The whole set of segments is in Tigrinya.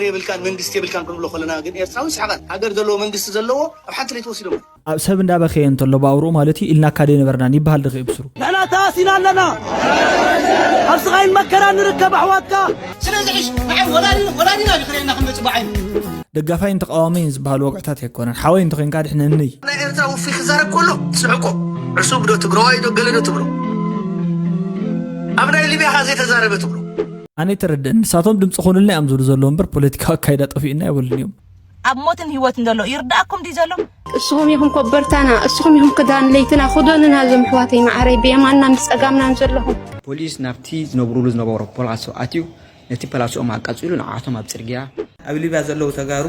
የብልካን መንግስቲ የብልካን ክንብሎ ከለና ግን ኤርትራዊ ይስሕቐን። ሃገር ዘለዎ መንግስቲ ዘለዎ ኣብ ሓንቲ ለይቲ ወሲዶም። ኣብ ሰብ እንዳበኸየ እንተሎ ብኣውርኡ ማለት እዩ ኢልናካ ደይነበርናን ይበሃል ድኸ ብስሩ። ንሕና ተኣሲና ኣለና። ኣብ ስቓይን መከራን ንርከብ ኣሕዋትካ። ስለዚ ሕሽ ንዓይ ወላዲና ወላዲና ድኽርእየና ክንመጽእ ብዓይኑ። ደጋፋይን ተቃዋሚን ዝበሃል ወግዕታት ኣይኮነን። ሓወይ እንተኾይንካ ድሕነንይ። ናይ ኤርትራ ውፉይ ክዛረብ ከሎ ትስሕቆ። ዕሱብ ዶ ትግራዋይ ዶ ገለ ዶ ትብሎ። ኣብ ናይ ሊብያ ኸ ዘይተዛረበ ትብሎ። ኣነ ኣይተረድእን። ንሳቶም ድምፂ ኹኑልና እዮም ዝብሉ ዘለዉ እምበር ፖለቲካዊ ኣካይዳ ጠፊኡና ኣይበሉን እዮም። ኣብ ሞትን ህይወትን ዘሎ ይርዳእኩም ድዩ ዘሎ? እስኹም ኢኹም ኮበርታና፣ እስኹም ኢኹም ክዳን ለይትና፣ ክደኑና እዞም ኣሕዋተይ መዓረይ፣ ብየማንናን ብጸጋምናን ዘለኹም። ፖሊስ ናብቲ ዝነብሩሉ ዝነበሩ ፖላሶ ኣትዩ ነቲ ፓላሶኦም ኣቃጺሉ ንዓቶም ኣብ ጽርግያ ኣብ ሊብያ ዘለዉ ተጋሩ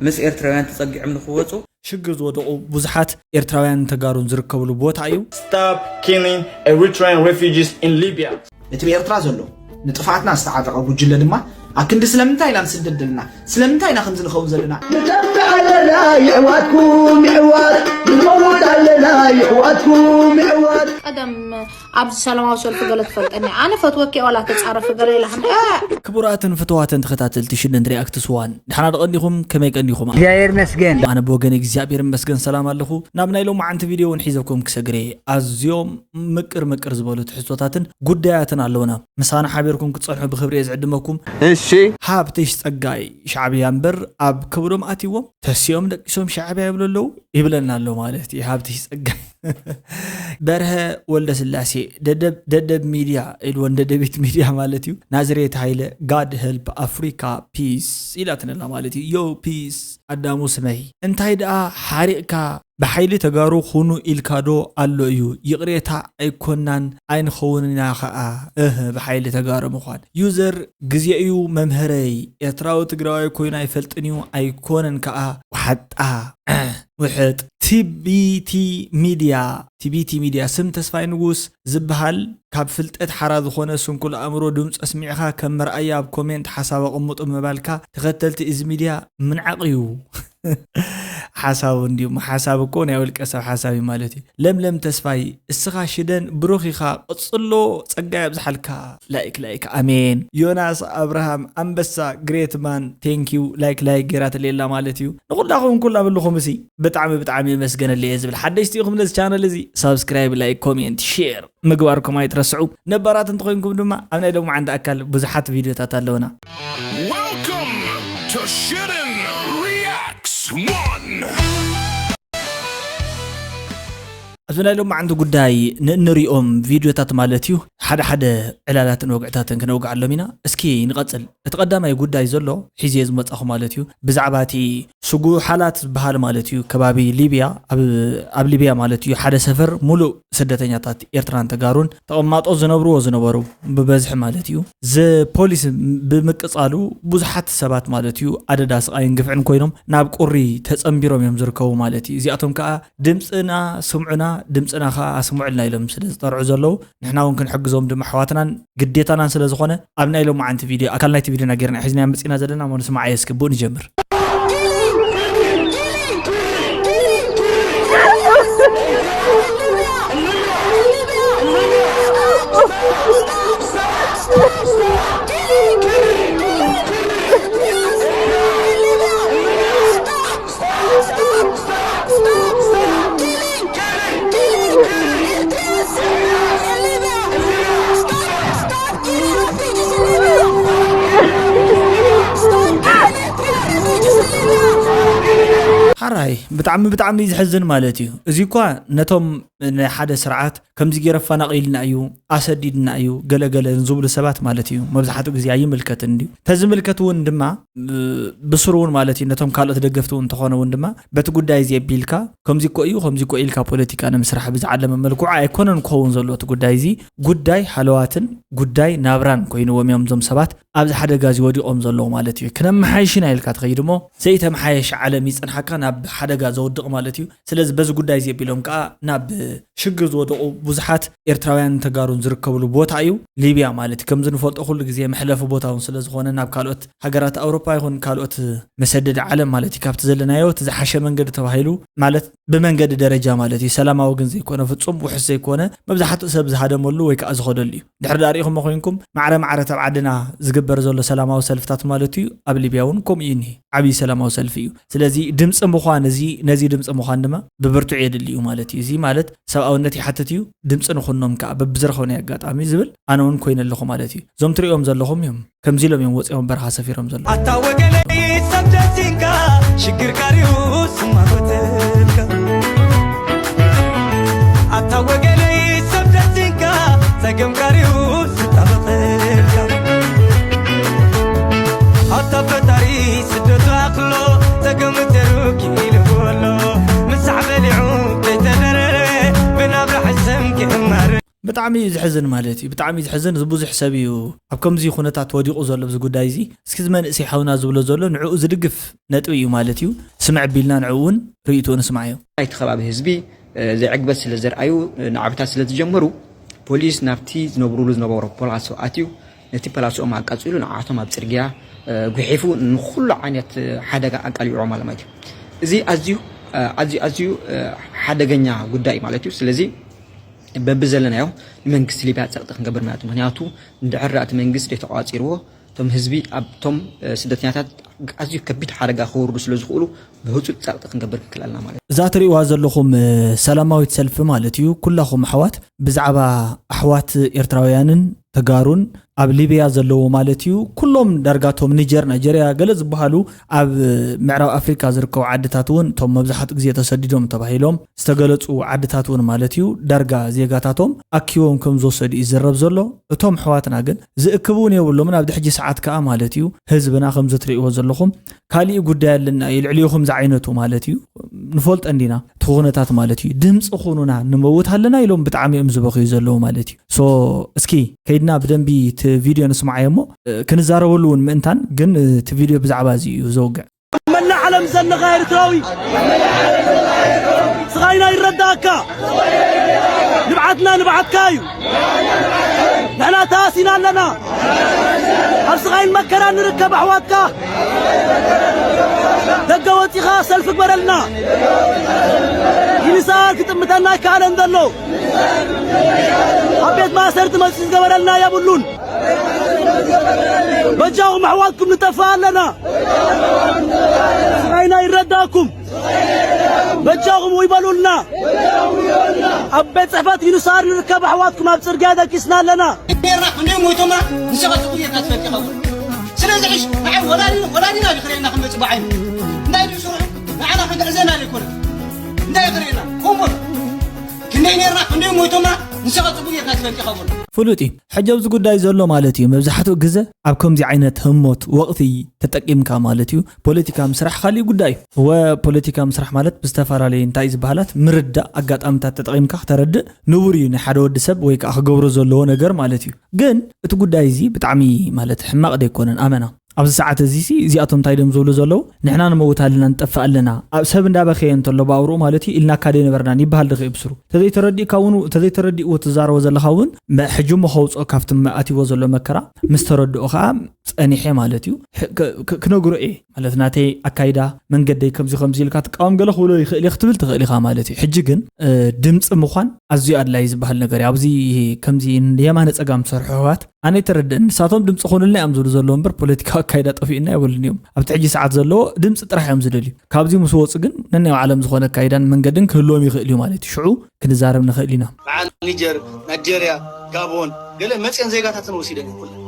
ምስ ኤርትራውያን ተጸጊዖም ንኽወጹ ሽግር ዝወደቑ ብዙሓት ኤርትራውያንን ተጋሩን ዝርከብሉ ቦታ እዩ። Stop killing Eritrean refugees in Libya. እቲ ብኤርትራ ዘሎ ንጥፍኣትና ዝተዓጠቐ ጉጅለ ድማ ኣክንዲ ስለምንታይ ኢና ንስደድ ዘለና? ስለምንታይ ኢና ከምዚ ንኸውን ዘለና? ንጠፍእ ኣለና የሕዋትኩም የሕዋት ንመውት ኣለና የሕዋትኩም የሕዋት ቀደም ኣብዚ ሰላማዊ ሰልፊ ገለ ትፈልጠኒ ኣነ ፈትወኪ ዋላ ተጻረፊ ገለ ኢላኽን ክቡራትን ፍትዋትን ተኸታተልቲ ሽደን ሪኣክትስ ዋን ድሓና ዶ ቀኒኹም ከመይ ቀኒኹም እግዚኣብሔር ይመስገን ኣነ ብወገን እግዚኣብሔር ይመስገን ሰላም ኣለኹ ናብ ናይ ሎማዓንቲ ቪድዮ እውን ሒዘኩም ክሰግረ ኣዝዮም ምቅር ምቅር ዝበሉ ትሕዝቶታትን ጉዳያትን ኣለውና ምሳና ሓቢርኩም ክትጸንሑ ብኽብሪ እየ ዝዕድመኩም እሺ ሃብትሽ ጸጋይ ሻዕብያ እምበር ኣብ ከብዶም ኣትይዎም ተሲኦም ደቂሶም ሻዕብያ ይብሉ ኣለዉ ይብለና ኣሎ ማለት እዩ ሃብትሽ ጸጋይ በርሀ ወልደስላሴ ደደብ ደደብ ሚድያ ኢልወን ደደቢት ሚድያ ማለት እዩ ናዝሬት ሃይለ God help Africa peace ኢላትንላ ማለት እዩ yo peace ኣዳሙ ስመይ እንታይ ደኣ ሓሪቕካ ብሓይሊ ተጋሩ ኩኑ ኢልካ ዶ ኣሎ እዩ ይቕሬታ ኣይኮናን ኣይንኸውንን ኢና ኸኣ እህ ብሓይሊ ተጋሩ ምዃን user ግዜ እዩ መምህረይ ኤርትራዊ ትግራዋይ ኮይኑ ኣይፈልጥን እዩ ኣይኮነን ከኣ ወሓጣ ውሕጥ ቲቢቲ ሚድያ ቲቢቲ ሚድያ ስም ተስፋይ ንጉስ ዝበሃል ካብ ፍልጠት ሓራ ዝኾነ ስንኩል ኣእምሮ ድምፁ ኣስሚዕኻ ከም መርኣያ ኣብ ኮሜንት ሓሳብ ኣቐምጡ ምባልካ ተኸተልቲ እዚ ሚድያ ምንዓቕ እዩ ሓሳቡ እንዲዩ ሓሳብ እኮ ናይ ውልቀ ሰብ ሓሳብ እዩ ማለት እዩ ለምለም ተስፋይ እስኻ ሽደን ብሩኽ ኢኻ ቅጽሎ ጸጋ ያብዝሓልካ ላይክ ላይክ ኣሜን ዮናስ ኣብርሃም ኣንበሳ ግሬት ማን thank you ላይክ ላይክ ጌራትለየላ ማለት እዩ ንኹላኹም ኩላ ብልኹም እሲ ብጣዕሚ ብጣዕሚ የመስገነለየ ዝብል ሓደሽቲ ኢኹም ነዚ ቻነል እዚ ሳብስክራይብ ላይክ ኮሜንት ሼር ምግባርኩም ኣይትረስዑ ነባራት እንተኾይንኩም ድማ ኣብ ናይ ሎማዓንቲ ኣካል ብዙሓት ቪድዮታት ኣለውና Welcome to Shitten Reacts One! ኣብዚ ናይ ሎማዓንቲ ጉዳይ ንእንሪኦም ቪድዮታት ማለት እዩ ሓደ ሓደ ዕላላትን ወግዕታትን ክነውግዓሎም ኢና እስኪ ንቐፅል እቲ ቀዳማይ ጉዳይ ዘሎ ሒዝየ ዝመፃኹ ማለት እዩ ብዛዕባ እቲ ስጉሓላት ዝበሃል ማለት እዩ ከባቢ ሊብያ ኣብ ሊብያ ማለት እዩ ሓደ ሰፈር ሙሉእ ስደተኛታት ኤርትራን ተጋሩን ተቐማጦ ዝነብርዎ ዝነበሩ ብበዝሒ ማለት እዩ ዝፖሊስ ብምቅፃሉ ብዙሓት ሰባት ማለት እዩ ኣደዳ ስቓይን ግፍዕን ኮይኖም ናብ ቁሪ ተፀንቢሮም እዮም ዝርከቡ ማለት እዩ እዚኣቶም ከዓ ድምፅና ስምዑና ድምፅና ከዓ ኣስምዑልና ኢሎም ስለ ዝጠርዑ ዘለዉ ንሕና እውን ክንሕግዞም ድማ ኣሕዋትናን ግዴታናን ስለ ዝኾነ ኣብ ናይ ሎማዓንቲ ቪድዮ ኣካል ናይቲ ቪድዮና ጌርና ሒዝና መፂና ዘለና እሞ ንስማዓዮ እስኪ ብኡ ንጀምር ሓራይ ብጣዕሚ ብጣዕሚ እዩ ዝሕዝን ማለት እዩ እዚ እኳ ነቶም ናይ ሓደ ስርዓት ከምዚ ገይሩ ኣፈናቒልና እዩ ኣሰዲድና እዩ ገለገለ ዝብሉ ሰባት ማለት እዩ መብዛሕትኡ ግዜ ኣይምልከትን እዩ ተዝምልከት እውን ድማ ብስሩ እውን ማለት እዩ ነቶም ካልኦት ደገፍቲ እውን እንተኾነ እውን ድማ በቲ ጉዳይ እዚ ኣቢልካ ከምዚ እኮ እዩ ከምዚ እኮ ኢልካ ፖለቲካ ንምስራሕ ብዝዓለመ መልክዑ ኣይኮነን ክኸውን ዘሎ እቲ ጉዳይ እዚ ጉዳይ ሃለዋትን ጉዳይ ናብራን ኮይንዎም እዮም እዞም ሰባት ኣብዚ ሓደጋ እዚ ወዲቖም ዘለዉ ማለት እዩ ክነመሓይሽ ኢና ኢልካ ትኸይድ እሞ ዘይተመሓየሽ ዓለም ይፅንሓካ ናብ ሓደጋ ዘውድቕ ማለት እዩ ስለዚ በዚ ጉዳይ እዚ ኣቢሎም ከዓ ናብ ሽግር ዝወደቑ ብዙሓት ኤርትራውያን ተጋሩን ዝርከብሉ ቦታ እዩ። ሊብያ ማለት እዩ። ከምዚ ንፈልጦ ኩሉ ግዜ መሕለፊ ቦታ እውን ስለ ዝኾነ ናብ ካልኦት ሃገራት ኣውሮፓ ይኹን ካልኦት መሰደዲ ዓለም ማለት እዩ፣ ካብቲ ዘለናዮ እቲ ዝሓሸ መንገዲ ተባሂሉ ማለት ብመንገዲ ደረጃ ማለት እዩ፣ ሰላማዊ ግን ዘይኮነ፣ ፍጹም ውሑስ ዘይኮነ፣ መብዛሕትኡ ሰብ ዝሃደመሉ ወይ ከዓ ዝኸደሉ እዩ። ድሕር ዳኣ ሪኢኹሞ ኮይንኩም ማዕረ ማዕረ ኣብ ዓድና ዝግበር ዘሎ ሰላማዊ ሰልፍታት ማለት እዩ፣ ኣብ ሊብያ እውን ከምኡ እዩ እኒሄ። ዓብዪ ሰላማዊ ሰልፊ እዩ። ስለዚ ድምፂ ምዃን እዚ፣ ነዚ ድምፂ ምዃን ድማ ብብርቱዕ የድሊ እዩ ማለት እዩ። እዚ ማለት ሰብኣውነት ይሓትት እዩ። ድምፂ ንኹኖም ከዓ በብዝረኸብናዮ ኣጋጣሚ ዝብል ኣነ እውን ኮይነ ኣለኹ ማለት እዩ። እዞም ትሪኦም ዘለኹም እዮም። ከምዚ ኢሎም እዮም ወፂኦም በረኻ ሰፊሮም ዘለዉ። ኣታ ወገነይ ሰብ ደሲንካ ሽግርካ ርዩ ስማጎተልካ ኣታ ወገነይ ሰብ ደሲንካ ጸገምካ ርዩ ዝጣበቐልካ ኣታ ፈጣሪ ስደቱ ኣኽሎ ጸገም ተሩኪ ኢልዎ ኣሎ ምሳሕ በሊዑ ከይተደረረ ብናብራ ሕሰም ክእማር ብጣዕሚ እዩ ዝሕዝን ማለት እዩ። ብጣዕሚ እዩ ዝሕዝን። እዚ ብዙሕ ሰብ እዩ ኣብ ከምዚ ኩነታት ወዲቑ ዘሎ ኣብዚ ጉዳይ እዚ። እስኪ እዚ መንእሰይ ሓውና ዝብሎ ዘሎ ንዕኡ ዝድግፍ ነጥቢ እዩ ማለት እዩ። ስምዕ ቢልና ንዕኡ እውን ርእይትኡ ንስማዓዮ። ናይቲ ከባቢ ህዝቢ፣ እ፣ ዘይዕግበት ስለ ዘርኣዩ፣ እ፣ ናዕብታት ስለ ዝጀመሩ፣ ፖሊስ ናብቲ ዝነብሩሉ ዝነበሩ ፖላሶ ኣትዩ፣ ነቲ ፓላሶኦም ኣቃጺሉ ንዓቶም ኣብ ጽርግያ፣ እ፣ ጉሒፉ ንኹሉ ዓይነት ሓደጋ ኣቃሊዑ ማለት እዩ። እዚ ኣዝዩ፣ እ፣ ኣዝዩ፣ ኣዝዩ፣ እ፣ ሓደገኛ ጉዳይ ማለት እዩ። ስለዚ በብዘለናዮ ንመንግስቲ ሊብያ ጸቕጢ ክንገብር ማለት እዩ። ምኽንያቱ እንድሕር ደኣ እቲ መንግስቲ ዘይተቋጺርዎ፣ እቶም ህዝቢ ኣብቶም፣ እ፣ ስደተኛታት ኣዝዩ ከቢድ ሓደጋ ክወርዱ ስለ ዝኽእሉ ብህጹጽ ጸቕጢ ክንገብር ክንክእል ኣለና ማለት እዩ። እዛ ትርእይዋ ዘለኹም፣ እ፣ ሰላማዊት ሰልፊ ማለት እዩ፣ ኩላኹም ኣሕዋት ብዛዕባ ኣሕዋት ኤርትራውያንን ተጋሩን ኣብ ሊብያ ዘለዎ ማለት እዩ። ኩሎም ዳርጋ እቶም ኒጀር፣ ናይጀርያ ገለ ዝበሃሉ ኣብ ምዕራብ ኣፍሪካ ዝርከቡ ዓድታት እውን እቶም መብዛሕትኡ ግዜ ተሰዲዶም ተባሂሎም ዝተገለጹ ዓድታት እውን ማለት እዩ ዳርጋ ዜጋታቶም ኣኪቦም ከም ዝወሰዱ እዩ ዝዘረብ ዘሎ። እቶም ኣሕዋትና ግን ዝእክብ እውን የብሎምን። ኣብዚ ሕጂ ሰዓት ከዓ ማለት እዩ ህዝብና ከምዚ ትርእይዎ ዘለኹም ካሊእ ጉዳይ ኣለና እዩ ልዕሊኡ ከምዚ ዓይነቱ ማለት እዩ ንፈልጦ እንዲና እቲ ኩነታት ማለት እዩ ድምፂ ኩኑና ንመውት ኣለና ኢሎም ብጣዕሚ እዮም ዝበኽዩ ዘለዉ ማለት እዩ። ሶ እስኪ ከይድና ብደንቢ እቲ ቪድዮ ንስማዓዮ እሞ እ፣ ክንዛረበሉ እውን ምእንታን ግን እ፣ እቲ ቪድዮ ብዛዕባ እዚ እዩ ዘውግዕ። ኣብ መላእ ዓለም ዘለኻ ኤርትራዊ ስቓይና ይረዳእካ። ንብዓትና ንብዓትካ እዩ። ንሕና ተኣሲና ኣለና። ኣብ ስቓይን መከራን ንርከብ ኣሕዋትካ ደገ ወጺኻ ሰልፊ ግበረልና። ዩኒሳር ክጥምተና ኣይከኣለን ዘሎ። ኣብ ቤት ማእሰርቲ መጺኡ ዝገበረልና የብሉን። በጃኹም ኣሕዋትኩም ንጠፍእ ኣለና። ስቓይና ይረዳእኩም። በጃኹም ውይ በሉልና። ኣብ ቤት ጽሕፈት ዩኒሳር ንርከብ ኣሕዋትኩም ኣብ ጽርግያ ደቂስና ኣለና። ኔርና ክንደይ ሞይቶምና ንስኻ ጽቡቕ ጌርካ ትፈልጥ ይኸውን። ስለዚ ሕሽ ንዓይ ወላዲ-፣ ወላዲና ድዩ ክርእየና ክንመጽእ ብዓይኑ? እንታይ ድዩ ስርሑ? ንዓና ክንትሕዘና ዘይኮነ። እንታይ ክርእየና? ከምኡ ክንደይ ኔርና ክንደይ ሞይቶምና ንስኻ ጽቡቕ ጌርካ ትፈልጥ ይኸውን። ፍሉጥ እዩ። ሕጂ ኣብዚ ጉዳይ ዘሎ ማለት እዩ መብዛሕትኡ ግዘ ኣብ ከምዚ ዓይነት ህሞት ወቕቲ ተጠቂምካ ማለት እዩ ፖለቲካ ምስራሕ ካሊእ ጉዳይ እዩ። እወ ፖለቲካ ምስራሕ ማለት ብዝተፈላለየ እንታይ ዝበሃላት ምርዳእ ኣጋጣሚታት ተጠቂምካ ክተረድእ ንቡር እዩ ናይ ሓደ ወዲ ሰብ ወይ ከዓ ክገብሮ ዘለዎ ነገር ማለት እዩ። ግን እቲ ጉዳይ እዚ ብጣዕሚ ማለት ሕማቕ ደይኮነን ኣመና ኣብዚ ሰዓት እዚ ሲ እዚኣቶም እንታይ ድዮም ዝብሉ ዘለዉ ንሕና ንመውት ኣለና ንጠፍእ ኣለና ኣብ ሰብ እንዳበኸየ እንተሎ ብኣውርኡ ማለት እዩ ኢልናካ ደይነበርናን ይበሃል ድኸ ብስሩ ተዘይተረዲእካ እውን ተዘይተረዲእዎ ትዛረቦ ዘለኻ እውን መ- ሕጂ እሞ ከውፅኦ ካብቲ ኣትይዎ ዘሎ መከራ ምስ ተረድኦ ከዓ ጸኒሐ ማለት እዩ ሕ- ክ- ክ- ክነግሮ እየ ማለት ናተይ ኣካይዳ መንገደይ ከምዚ ከምዚ ኢልካ ትቃወም ገለ ክብሎ ይኽእል እየ ክትብል ትኽእል ኢኻ ማለት እዩ ሕጂ ግን እ፣ ድምፂ ምዃን ኣዝዩ ኣድላይ ዝበሃል ነገር እዩ ኣብዚ ከምዚ የማነ ፀጋም ዝሰርሑ ኣሕዋት ኣነ ይተረድእኒ ንሳቶም ድምፂ ኮኑልና እዮም ዝብሉ ዘለዉ እምበር ፖለቲካዊ ኣካይዳ ጠፊኡና ኣይበሉን እዮም ኣብቲ ሕጂ ሰዓት ዘለዎ ድምፂ ጥራሕ እዮም ዝደልዩ ካብዚ ምስ ወፁ ግን ነናይ ባዕሎም ዝኾነ ኣካይዳን መንገድን ክህልዎም ይኽእል እዩ ማለት እዩ ሽዑ ክንዛረብ ንኽእል ኢና በዓል ኒጀር ናይጀርያ ጋቦን ገለ መፅአን ዜጋታትን ወሲደን ኩለን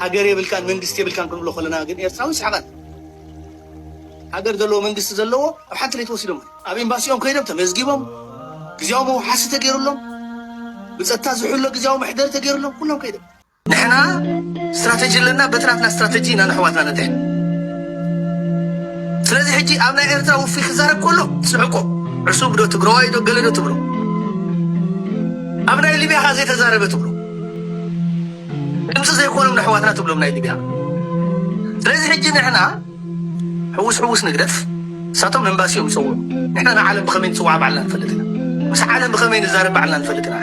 ሃገር የብልካን መንግስቲ የብልካን ክንብሎ ከለና ግን ኤርትራዊ ሰሓቓን ሃገር ዘለዎ መንግስቲ ዘለዎ ኣብ ሓንቲ ለይቲ ወሲዶም ኣብ ኤምባሲኦም ከይዶም ተመዝጊቦም ግዜያዊ መውሓሲ ተገይሩሎም ብፀጥታ ዝሕሎ ግዜያዊ መሕደሪ ተገይሩሎም ኩሎም ከይዶም ንሕና ስትራተጂ ኣለና በቲ ናትና ስትራተጂ ኢና ንኣሕዋትና ነድሕን ስለዚ ሕጂ ኣብ ናይ ኤርትራ ውፉይ ክዛረብ ከሎ ትስሕቆ ዕሱብ ዶ ትግራዋይ ዶ ገለ ዶ ትብሎ ኣብ ናይ ሊብያ ካ ዘይተዛረበ ትብሎ ድምፂ ዘይኮኖም ንኣሕዋትና ትብሎም ናይ ሊብያ ስለዚ ሕጂ ንሕና ሕውስ ሕውስ ንግደፍ ንሳቶም ኤምባሲ እዮም ዝፀውዑ ንሕና ንዓለም ብኸመይ ንፅዋዕ ባዕልና ንፈልጥ ኢና ምስ ዓለም ብኸመይ ንዛረብ ባዕልና ንፈልጥ ኢና።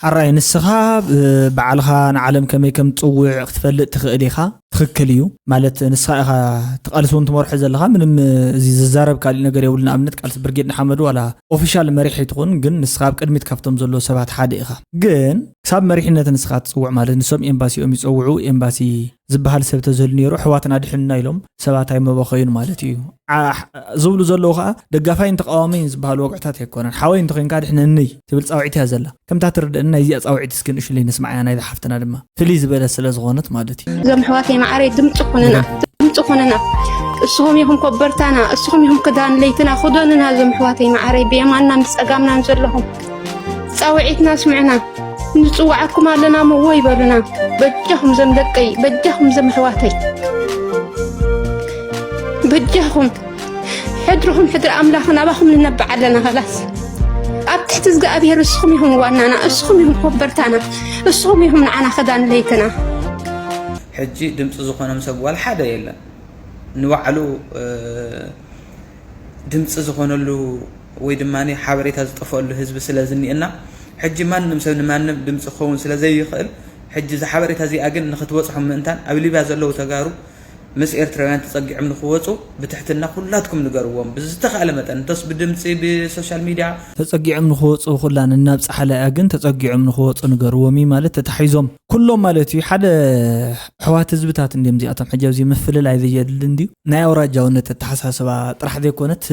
ሓራይ ንስኻ፣ እ፣ ባዕልኻ ንዓለም ከመይ ከም ትጽውዕ ክትፈልጥ ትኽእል ኢኻ። ትኽክል እዩ። ማለት ንስኻ ኢኻ እቲ ቃልሲ እውን ትመርሖ ዘለኻ። ምንም፣ እ፣ እዚ ዝዛረብ ካሊእ ነገር የብሉ። ንኣብነት ቃልሲ ብርጌድ ንሓመዱ ዋላ ኦፊሻል መሪሕ ኣይትኹን፣ ግን ንስኻ ኣብ ቅድሚት ካብቶም ዘለዉ ሰባት ሓደ ኢኻ። ግን ክሳብ መሪሕነት ንስኻ ትጽውዕ ማለት ንሶም ኤምባሲኦም ይጸውዑ፣ ኤምባሲ ዝበሃል ሰብ ተዝህሉ ነይሩ ኣሕዋትና ድሕንና ኢሎም ሰባት ኣይመበኸዩን ማለት እዩ። ዓ-፣ ዝብሉ ዘለዉ ኸዓ ደጋፋይን ተቃዋሚን ዝበሃሉ ወግዕታት ኣይኮነን። ሓወይ እንተኾይንካ ድሕነኒ ትብል ጻውዒት እያ ዘላ። ከምታ ትርድእኒ ናይዚኣ ጻውዒት እስኪ ንእሽለይ ንስማዓያ ናይዛ ሓፍትና ድማ ፍልይ ዝበለ ስለ ዝኾነት ማለት እዩ። እዞም ኣሕዋተይ መዓረይ ድምፂ ኩኑና፣ ድምፂ ኩኑና። እስኹም ኢኹም ኮበርታና፣ እስኹም ኢኹም ክዳን ለይትና። ክደኑና እዞም ኣሕዋተይ መዓረይ ብየማንናን ብጸጋምናን ዘለኹም ጻውዒትና ስምዑና። ንጽውዓኩም ኣለና እሞ ወይ በሉና። በጃኹም ዘም ደቀይ፣ በጃኹም ዘም ኣሕዋተይ፣ በጃኹም። ሕድርኹም ሕድሪ ኣምላኽ ናባኹም ንነብዕ ኣለና። ኸላስ ኣብ ትሕቲ እግዚኣብሔር እስኹም ኢኹም ዋናና፣ እስኹም ኢኹም ኮበርታና፣ እስኹም ኢኹም ንዓና ክዳን ለይትና። ሕጂ ድምፂ ዝኾኖም ሰብ ዋላ ሓደ የለን። ንባዕሉ፣ እ፣ ድምፂ ዝኾነሉ ወይ ድማ ሓበሬታ ዝጠፍኣሉ ህዝቢ ስለ ዝኒኤና፣ ሕጂ ማንም ሰብ ንማንም ድምፂ ክኸውን ስለ ዘይኽእል፣ ሕጂ እዛ ሓበሬታ እዚኣ ግን ንኽትበፅሖም ምእንታን ኣብ ሊብያ ዘለዉ ተጋሩ ምስ ኤርትራውያን ተፀጊዖም ንኽወፁ ብትሕትና ኩላትኩም ንገርዎም። ብዝተኻእለ መጠን እንተስ ብድምፂ፣ ብሶሻል ሚድያ፣ ተጸጊዖም ንኽወጹ ኩላ ነናብጽሓላ እያ፣ ግን ተጸጊዖም ንኽወጹ ንገርዎም እዩ ማለት ተታሒዞም ኩሎም ማለት እዩ። ሓደ ኣሕዋት ህዝብታት እንድዮም እዚኣቶም። ሕጂ ኣብዚ ምፍልላይ ዘየድሊ እንድዩ። ናይ ኣውራጃውነት ኣተሓሳስባ ጥራሕ ዘይኮነት፣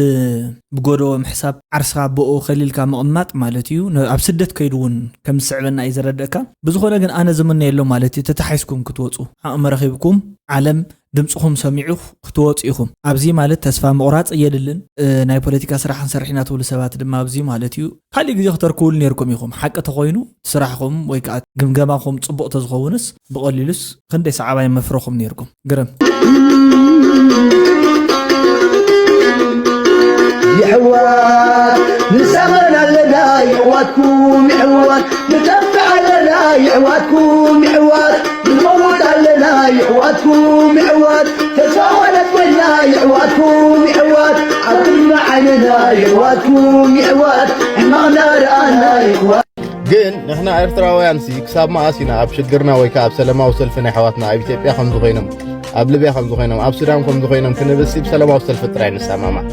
ብጎደቦ ምሕሳብ ዓርስኻ ብኡ ከሊልካ ምቕማጥ ማለት እዩ። ነ-፣ ኣብ ስደት ከይዱ እውን ከም ዝስዕበና እዩ ዘረድእካ። ብዝኾነ ግን ኣነ ዝምነየሎም ማለት እዩ ተታሒዝኩም ክትወጹ። ዓቕሚ ረኺብኩም ዓለም ድምፅኹም ሰሚዑ ክትወፁ ኢኹም። ኣብዚ ማለት ተስፋ ምቑራፅ የድልን። እ፣ ናይ ፖለቲካ ስራሕ ክንሰርሕ ኢና ትብሉ ሰባት ድማ ኣብዚ ማለት እዩ። ካሊእ ግዜ ክተርክቡሉ ነይርኩም ኢኹም። ሓቂ ተኾይኑ እቲ ስራሕኹም ወይ ከዓ ግምገማኹም ፅቡቕ ተዝኸውንስ ብቐሊሉስ ክንደይ ሰዓባይ መፍረኹም ነይርኩም። ግርም። ይሕዋት ንሳመን ኣለና ይሕዋትኩም ይሕዋት ንጠፍዕ ኣለና ይሕዋትኩም ይሕዋት ንመውት ኣለና ይሕዋትኩም ይሕዋት ተስፋ ኮነት ኮይና ይሕዋትኩም ይሕዋት ኣብ ቅድሚ ዓይንና ይሕዋትኩም ይሕዋት ሕማቕና ረኣና ይሕዋት ግን ንሕና ኤርትራውያን ሲ ክሳብ መኣስ ኢና ኣብ ሽግርና ወይ ከኣ ኣብ ሰለማዊ ሰልፊ ናይ ኣሕዋትና ኣብ ኢትዮጵያ ከምዚ ኮይኖም ኣብ ልብያ ከምዚ ኮይኖም ኣብ ሱዳን ከምዚ ኮይኖም ክንብል ሲ ብሰለማዊ ሰልፊ ጥራይ ንሰማማዕ።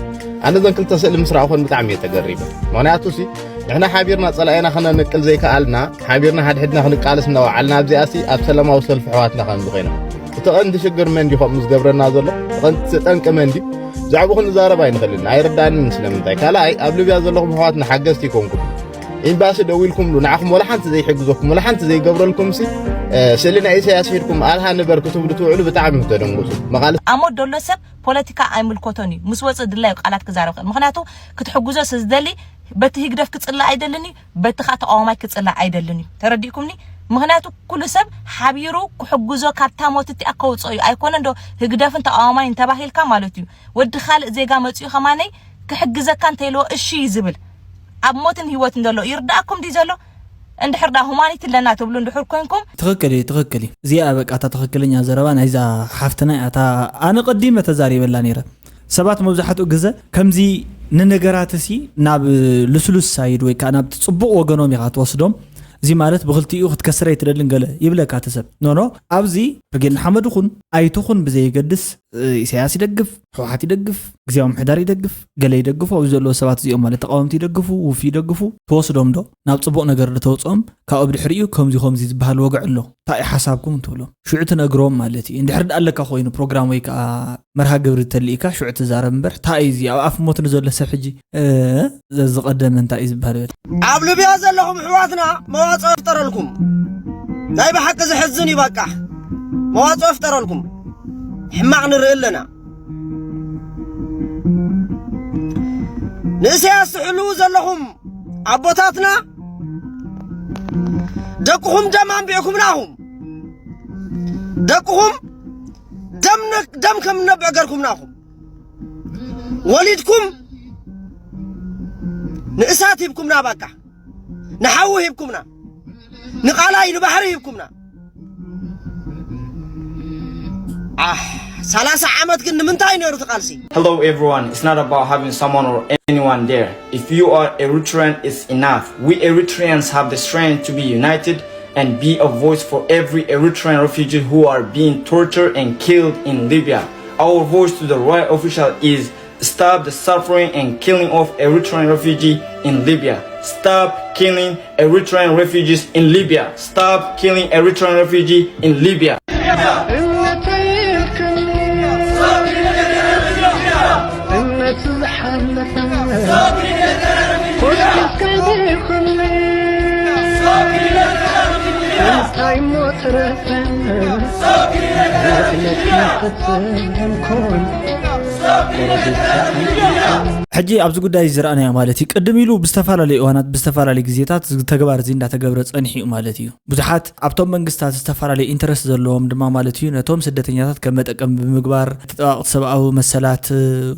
ኣነ ዘን ክልተ ስእሊ ምስ ረኣኹን ብጣዕሚ እየ ተገሪመ። ምኽንያቱ ሲ ንሕና ሓቢርና ጸላኢና ከነንቅል ዘይከኣልና ሓቢርና ሓድሕድና ክንቃለስ እናወዓልና ኣብዚኣ ሲ ኣብ ሰለማዊ ሰልፊ ኣሕዋትና ከምዚ ኮይኖም እቲ ቀንዲ ሽግር መን ድዩ ከምኡ ዝገብረና ዘሎ እቲ ቀንዲ ጠንቂ መን ድዩ? ብዛዕባኡ ክንዛረብ ኣይንኽእልን ኣይርዳንን ስለምንታይ ካልኣይ ኣብ ልብያ ዘለኹም ኣሕዋትና ሓገዝቲ ይኮንኩም ኢምባሲ ደዊልኩምሉ ንዓኹም ወላ ሓንቲ ዘይሕግዘኩም ወላ ሓንቲ ዘይገብረልኩም ሲ ስእሊ ናይ ኢሳያስ ሒድኩም ኣልሃ ንበር ክትብሉ ትውዕሉ ብጣዕሚ ኢኹም ተደንጉጹ መቓልስ ኣሞት ደሎ ሰብ ፖለቲካ ኣይምልኮቶን እዩ ምስ ወፅእ ድላዩ ቃላት ክዛረብ ክእል ምክንያቱ ክትሕግዞ ስዝደሊ በቲ ህግደፍ ክፅላእ ኣይደልን እዩ በቲ ከዓ ተቃዋማይ ክፅላእ ኣይደልን እዩ ተረዲእኩምኒ ምክንያቱ ኩሉ ሰብ ሓቢሩ ክሕግዞ ካብታ ሞት እቲኣ ከውፅኦ እዩ ኣይኮነ እንዶ ህግደፍን ተቃዋማይን ተባሂልካ ማለት እዩ ወዲ ካልእ ዜጋ መፅኡ ከማነይ ክሕግዘካ እንተይልዎ እሺ እዩ ዝብል ኣብ ሞትን ህይወትን ዘሎ ይርዳእኩም ድዩ ዘሎ እንድሕር ዳ ሁማኒቲ ኣለና ትብሉ እንድሕር ኮንኩም ትኽክል እዩ ትኽክል እዩ እዚኣ በቃ እታ ትኽክለኛ ዘረባ ናይዛ ሓፍትና እያ እታ ኣነ ቀዲመ ተዛሪበላ ነይረ ሰባት መብዛሕትኡ ግዘ ከምዚ ንነገራት ሲ ናብ ልስሉስ ሳይድ ወይ ከዓ ናብ ፅቡቕ ወገኖም ኢኻ ትወስዶም እዚ ማለት ብክልቲኡ ክትከስር ኣይትደልን ገለ ይብለካ እቲ ሰብ ኖኖ ኣብዚ ብርጌድ ንሓመድ ኹን ኣይትኹን ብዘየገድስ ኢሳያስ ይደግፍ፣ ህወሓት ይደግፍ፣ ግዝያዊ ምምሕዳር ይደግፍ፣ ገለ ይደግፉ፣ ኣብዚ ዘለዉ ሰባት እዚኦም ማለት ተቓወምቲ ይደግፉ፣ ውፊ ይደግፉ፣ ትወስዶም ዶ ናብ ፅቡቕ ነገር ዶ ተውፅኦም፣ ካብኡ ብድሕሪኡ ከምዚ ከምዚ ዝበሃል ወግዒ ኣሎ፣ እንታይ እዩ ሓሳብኩም እንትብሎም ሽዑ ትነግሮም ማለት እዩ። እንድሕር ደኣ ኣለካ ኮይኑ ፕሮግራም ወይ ከዓ መርሃ ግብሪ ተልኢካ ሽዑ ትዛረብ እምበር እንታይ እዩ እዚ ኣብ ኣፍ ሞት ንዘሎ ሰብ ሕጂ እ፣ ዘዝቐደመ እንታይ እዩ ዝበሃል በል። ኣብ ልብያ ዘለኹም ኣሕዋትና መዋፅኦ ይፍጠረልኩም ናይ ብሓቂ ዘሕዝን እዩ በቃ መዋፅኦ ይፍጠረልኩም ሕማቕ ንርኢ ኣለና ንእስያስ ትሕልዉ ዘለኹም ኣቦታትና ደቅኹም ደም ኣንቢዕኩምና ኢኹም ደቅኹም ደም ከም ነብዕ ገርኩምና ኢኹም ወሊድኩም ንእሳት ሂብኩምና ባቃ ንሓዊ ሂብኩምና ንቓላይ ንባሕሪ ሂብኩምና ኣሕ ሰላሳ ዓመት ግን ንምንታይ ነይሩ እቲ ቃልሲ? Hello everyone, it's not about having someone or anyone there. If you are Eritrean, it's enough. We Eritreans have the strength to be united and be a voice for every Eritrean refugee who are being tortured and killed in Libya. Our voice to the royal official is stop the suffering and killing of Eritrean refugee in Libya. Stop killing Eritrean refugees in Libya. Stop killing Eritrean refugee in Libya. ሕጂ ኣብዚ ጉዳይ እዚ ዝረኣናዮ ማለት እዩ ቅድም ኢሉ ብዝተፈላለዩ እዋናት ብዝተፈላለዩ ግዜታት እዚ ተግባር እዚ እንዳተገብረ ፀኒሑ እዩ ማለት እዩ። ብዙሓት ኣብቶም መንግስታት ዝተፈላለዩ ኢንተረስት ዘለዎም ድማ ማለት እዩ ነቶም ስደተኛታት ከም መጠቀሚ ብምግባር ተጠባቕቲ ሰብኣዊ መሰላት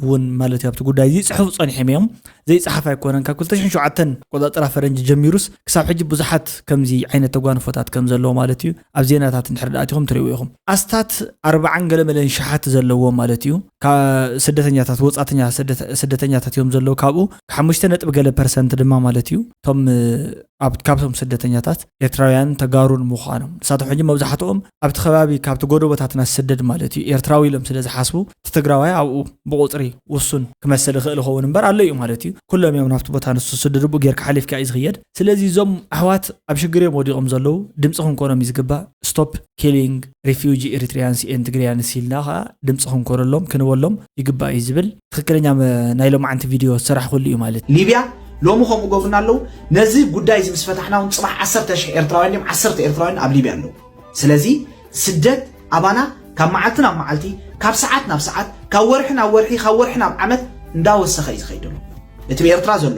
እውን ማለት እዩ ኣብቲ ጉዳይ እዚ ይፅሕፉ ፀኒሖም እዮም። ዘይፀሓፍ ኣይኮነን። ካብ ክልተ ሽሕን ሸውዓተን ኣቆፃፅራ ፈረንጂ ጀሚሩስ ክሳብ ሕጂ ብዙሓት ከምዚ ዓይነት ተጓንፎታት ከም ዘለዎ ማለት እዩ ኣብ ዜናታት እንድሕር ደኣ ኣቲኹም ትሪእዎ ኢኹም። ኣስታት ኣርባዓን ገለ መለን ሸሓት ዘለዎ ማለት እዩ ስደተኛታት ወፃእተኛ ስደተኛታት እዮም ዘለዉ። ካብኡ ሓሙሽተ ነጥቢ ገለ ፐርሰንት ድማ ማለት እዩ እቶም ኣብ ካብቶም ስደተኛታት ኤርትራውያን ተጋሩን ምዃኖም ንሳቶም ሕጂ መብዛሕትኦም ኣብቲ ከባቢ ካብቲ ጎደቦታትና ዝስደድ ማለት እዩ ኤርትራዊ ኢሎም ስለ ዝሓስቡ እቲ ትግራዋይ ኣብኡ ብቁፅሪ ውሱን ክመስል ይኽእል ይኸውን እምበር ኣሎ እዩ ማለት እዩ። ኩሎም እዮም ናብቲ ቦታ ንሱ ዝስደዱ ብኡ ጌርካ ሓሊፍካ እዩ ዝኽየድ። ስለዚ እዞም ኣሕዋት ኣብ ሽግር እዮም ወዲቖም ዘለዉ ድምፂ ክንኮኖም እዩ ዝግባእ። Stop killing refugee Eritreans and Tigrayans ኢልና ከዓ ድምፂ ክንኮነሎም ክንበሎም ይግባእ እዩ ዝብል ትኽክለኛ ናይ ሎማዓንቲ ቪድዮ ዝሰራሕኩሉ እዩ ማለት እዩ። ሊብያ ሎሚ ከምኡ ገብሩና ኣለዉ። ነዚ ጉዳይ እዚ ምስ ፈታሕና እውን ፅባሕ ዓሰርተ ሽሕ ኤርትራውያን ድዮም ዓሰርተ ኤርትራውያን ኣብ ሊብያ ኣለዉ። ስለዚ ስደት ኣባና ካብ መዓልቲ ናብ መዓልቲ ካብ ሰዓት ናብ ሰዓት ካብ ወርሒ ናብ ወርሒ ካብ ወርሒ ናብ ዓመት እንዳወሰኸ እዩ ዝኸይድ ዘሎ። እቲ ብኤርትራ ዘሎ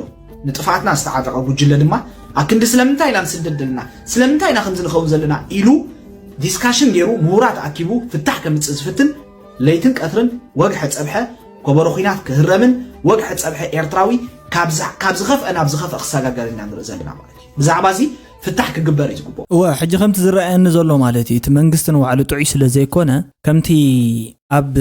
ንጥፍኣትና ዝተዓጠቐ ጉጅለ ድማ ኣክንዲ ስለምንታይ ኢና ንስደድ ዘለና ስለምንታይ ኢና ከምዚ ንኸውን ዘለና ኢሉ ዲስካሽን ገይሩ ምሁራት ኣኪቡ ፍታሕ ከምፅእ ዝፍትን ለይትን ቀትርን ወግሐ ፀብሐ ኮበሮ ኲናት ክህረምን ወግሐ ፀብሐ ኤርትራዊ ካብ ዝኸፍአ ናብ ዝኸፍአ ክሰጋገር ኢና ንርኢ ዘለና ማለት እዩ። ብዛዕባ እዚ ፍታሕ ክግበር እዩ ዝግብኦ። እወ ሕጂ ከምቲ ዝረኣየኒ ዘሎ ማለት እዩ እቲ መንግስቲ ንባዕሉ ጥዑይ ስለ ዘይኮነ ከምቲ ኣብ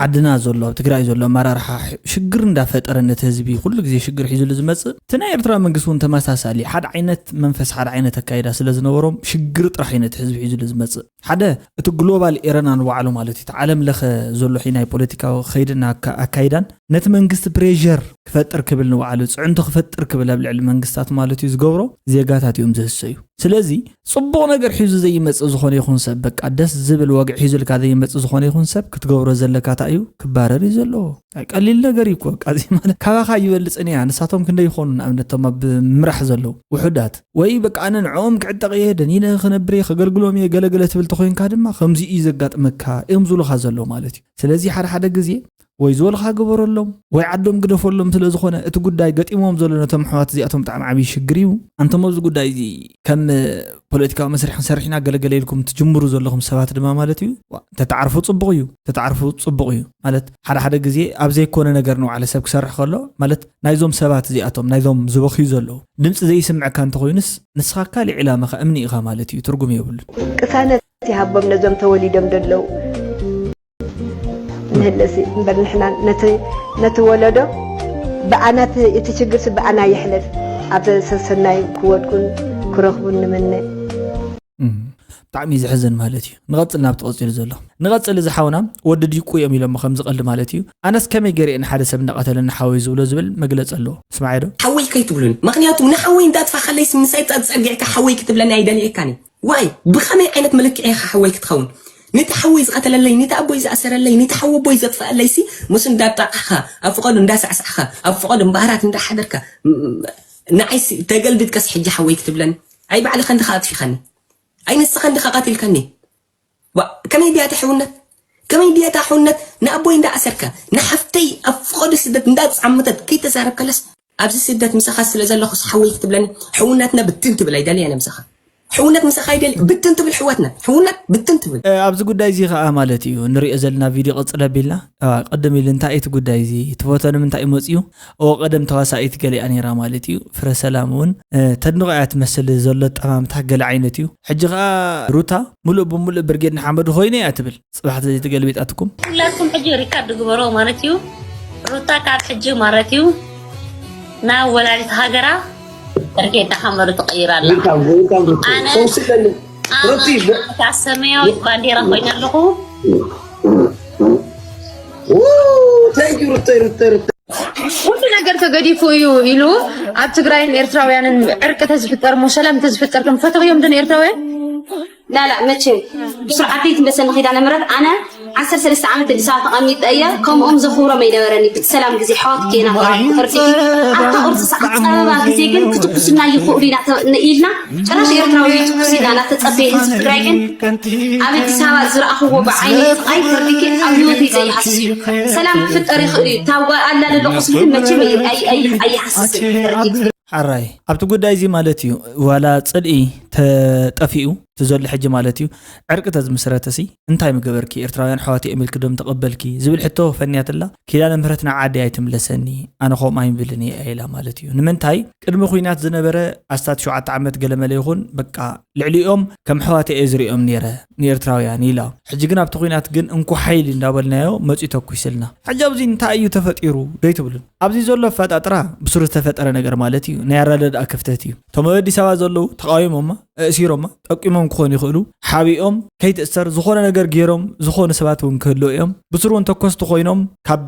ዓድና ዘሎ ኣብ ትግራይ ዘሎ ኣመራርሓ ሽግር እንዳፈጠረ ነቲ ህዝቢ ኩሉ ግዜ ሽግር ሒዙሉ ዝመፅእ እቲ ናይ ኤርትራ መንግስቲ እውን ተመሳሳሊ ሓደ ዓይነት መንፈስ ሓደ ዓይነት ኣካይዳ ስለ ዝነበሮም ሽግር ጥራሕ እዩ ነቲ ህዝቢ ሒዙሉ ዝመፅእ ሓደ እቲ ግሎባል ኤረና ንባዕሉ ማለት እዩ እቲ ዓለም ለኸ ዘሎ ናይ ፖለቲካዊ ከይድን ኣካይዳን ነቲ መንግስቲ ፕሬር ክፈጥር ክብል ንባዕሉ ፅዕንቶ ክፈጥር ክብል ኣብ ልዕሊ መንግስታት ማለት እዩ ዝገብሮ ዜጋታት እዮም ዝህሰዩ። ስለዚ ፅቡቕ ነገር ሒዙ ዘይመፅእ ዝኾነ ይኹን ሰብ በቃ ደስ ዝብል ወግዒ ሒዙልካ ዘይመፅእ ዝኾነ ይኹን ሰብ ክትገብሮ ዘለካ እንታይ እዩ ክባረር እዩ ዘለዎ። ቀሊል ነገር እዩ እኮ በቃ እዚ ማለት ካባኻ ይበልፅን እያ ንሳቶም ክንደይ ይኾኑ ንኣብነት እቶም ኣብ ምራሕ ዘለዉ ውሑዳት ወይ በቃ ኣነ ንዕኦም ክዕጠቕ እየ ደኒነ ክነብር እየ ከገልግሎም እየ ገለገለ ትብል ተኾይንካ ድማ ከምዚ እዩ ዘጋጥመካ እዮም ዝብሉኻ ዘለዉ ማለት እዩ። ስለዚ ሓደ ሓደ ግዜ ወይ ዝበልኻ ግበረሎም ወይ ዓዶም ግደፈሎም ስለ ዝኾነ እቲ ጉዳይ ገጢሞም ዘሎ ነቶም ኣሕዋት እዚኣቶም ብጣዕሚ ዓብዪ ሽግር እዩ። ኣንቶም ኣብዚ ጉዳይ እዚ ከም ፖለቲካዊ መስርሕ ክንሰርሕ ኢና ገለገለ ኢልኩም ትጅምሩ ዘለኹም ሰባት ድማ ማለት እዩ ተተዓርፉ ፅቡቕ እዩ ተተዓርፉ ፅቡቕ እዩ ማለት ሓደ ሓደ ግዜ ኣብ ዘይኮነ ነገር ንባዕለ ሰብ ክሰርሕ ከሎ ማለት ናይዞም ሰባት እዚኣቶም ናይዞም ዝበኽዩ ዘለዉ ድምፂ ዘይስምዐካ እንተኾይኑስ ንስኻ ካሊእ ዕላማኻ እምኒ ኢኻ ማለት እዩ ትርጉም የብሉን። ቅሳነት ይሃቦም ነዞም ተወሊዶም ዘለዉ ንህለሲ እምበር ንሕና ነቲ ነቲ ወለዶ ብኣና እቲ ችግርሲ ብኣና ይሕለፍ ኣብ ሰሰናይ ክወድቁን ክረኽቡን ንምነ። ብጣዕሚ እዩ ዘሕዝን ማለት እዩ። ንቐፅል ናብቲ ቀፂሉ ዘሎ ንቐፅል እዚ ሓውና ወዲ ዲቁ እዮም ኢሎሞ ከምዚ ቀልዲ ማለት እዩ። ኣነስ ከመይ ገይረ እየ ንሓደ ሰብ እንዳቐተለኒ ሓወይ ዝብሎ ዝብል መግለፂ ኣለዎ። ስማዓዮ ዶ? ሓወይ ከይትብሉኒ ምኽንያቱ ንሓወይ እንዳጥፋእካለይሲ ምሳይ ፀግዒካ ሓወይ ክትብለኒ ኣይደልየካን እየ። ዋይ ብኸመይ ዓይነት መለክዒ ኢኻ ሓወይ ክትኸውን? ነቲ ሓወይ ዝቐተለለይ፣ ነቲ ኣቦይ ዝኣሰረለይ፣ ነቲ ሓወቦይ ዘጥፈኣለይሲ ምስ እንዳጣቓዕኻ፣ ኣብ ፍቐዱ እንዳሳዕሳዕኻ፣ ኣብ ፍቐዱ እምበኣራት እንዳሓደርካ ንዓይሲ ተገልቢጥካስ ሕጂ ሓወይ ክትብለኒ? ኣይ ባዕልኻ እንዲኻ ኣጥፊኻኒ። ኣይ ንስኻ እንዲኻ ቀቲልካኒ። ዋ ከመይ ድያ እታ ሕውነት? ከመይ ድያ እታ ሕውነት ንኣቦይ እንዳኣሰርካ ንሓፍተይ ኣብ ፍቐዱ ስደት እንዳጻመተት ከይተዛረብካለስ ኣብዚ ስደት ምሳኻ ስለ ዘለኹስ ሓወይ ክትብለኒ ሕውነትና ብትን ትብል ኣይደልያን እየ ምሳኻ። ሕውነት ምሳኻ ይደሊ ብትን ትብል ሕወትና ሕውነት ብትን ትብል። ኣብዚ ጉዳይ እዚ ከዓ ማለት እዩ ንሪኦ ዘለና ቪድዮ ቅፅል ኣቢልና። ቅድም ኢሉ እንታይ እቲ ጉዳይ እዚ ትፈቶ ንምንታይ እዩ መፅዩ? እዎ ቀደም ተዋሳኢት ገሊኣ ነይራ ማለት እዩ። ፍረ ሰላም እውን ተድንቆ እያ ትመስል ዘሎ ጠማምታ ገለ ዓይነት እዩ። ሕጂ ከዓ ሩታ ሙሉእ ብሙሉእ ብርጌድ ንሓመዱ ኮይነ እያ ትብል። ፅባሕ ተዘይተገልቢጣትኩም። ሁላትኩም ሕጂ ሪካርድ ግበሮ ማለት እዩ። ሩታ ካብ ሕጂ ማለት እዩ ናብ ወላዲት ሃገራ ብርጌድ ንሓመዱ ትቕይር ኣላ። ኣነ ኣነ እታ ሰማያዊት ባንዴራ ኮይነ ኣለኹ። ሩተይ ሩተይ ሩተይ ኩሉ ነገር ተገዲፉ እዩ ኢሉ ኣብ ትግራይን ኤርትራውያንን ዕርቂ ተዝፍጠር እሞ ሰላም ተዝፍጠር ከም ፈተኽዮም ዶ ንኤርትራውያን? ላላ መቸም ብስርዓት ዘይትመሰኒ ኪዳነ ምሕረት ኣነ ዓሰርተ ሰለስተ ዓመት ኣዲስ ኣበባ ተቐሚጠ እየ። ከምኦም ዘኽብሮም ኣይነበረኒ። ብቲ ሰላም ግዜ ኣሕዋት ጌና ተርዲእኪ ኣብታ ቁርሲ ሰዓት ጸበባ ግዜ ግን ክትኩስና ይኽእሉ ኢና ኢልና ጭራሽ ኤርትራዊ ይትኩስ ኢልና እናተጸበየ ህዝቢ ትግራይ ግን ኣብ ኣዲስ ኣበባ ዝረኣኽዎ ብዓይነይ ስቓይ ተርዲእኪ ኣብ ህይወተይ ዘይሃስስ እዩ። ሰላም ክፍጠር ይኽእል እዩ። እታ ጓል ኣላ ለሎ ቁስሊ ግን መቸም ኣይሃስስን ተርዲእኪ። ሓራይ ኣብቲ ጉዳይ እዚ ማለት እዩ ዋላ ፅልኢ ተጠፊኡ እቲ ዘሎ ሕጂ ማለት እዩ ዕርቂ ተዝምስረተሲ እንታይ ምገበርኪ ኤርትራውያን ኣሕዋት እዮም ኢልኪ ዶ ምተቐበልኪ ዝብል ሕቶ ፈንያትላ ኪዳነ ምህረት ናብ ዓዲ ኣይትምለሰኒ ኣነ ከምኡ ኣይንብልን እየ ኢላ ማለት እዩ ንምንታይ ቅድሚ ኩናት ዝነበረ ኣስታት ሸውዓተ ዓመት ገለመለ ይኹን በቃ ልዕሊኦም ከም ኣሕዋት እየ ዝሪኦም ነይረ ንኤርትራውያን ኢላ ሕጂ ግን ኣብቲ ኩናት ግን እንኮ ሓይሊ እንዳበልናዮ መፂኡ ተኩስልና ሕጂ ኣብዚ እንታይ እዩ ተፈጢሩ ዶ ኣይትብሉን ኣብዚ ዘሎ ኣፈጣጥራ ብስሩ ዝተፈጠረ ነገር ማለት እዩ ናይ ኣረዳድኣ ክፍተት እዩ እቶም ኣብ ኣዲስ ኣበባ ዘለዉ ተቃዊሞማ ኣእሲሮማ ጠቂሞም ክኾኑ ይኽእሉ ሓቢኦም ከይትእሰር ዝኾነ ነገር ገይሮም ዝኾኑ ሰባት እውን ክህልዉ እዮም ብስሩ እውን ተኮስቲ ኮይኖም ካብ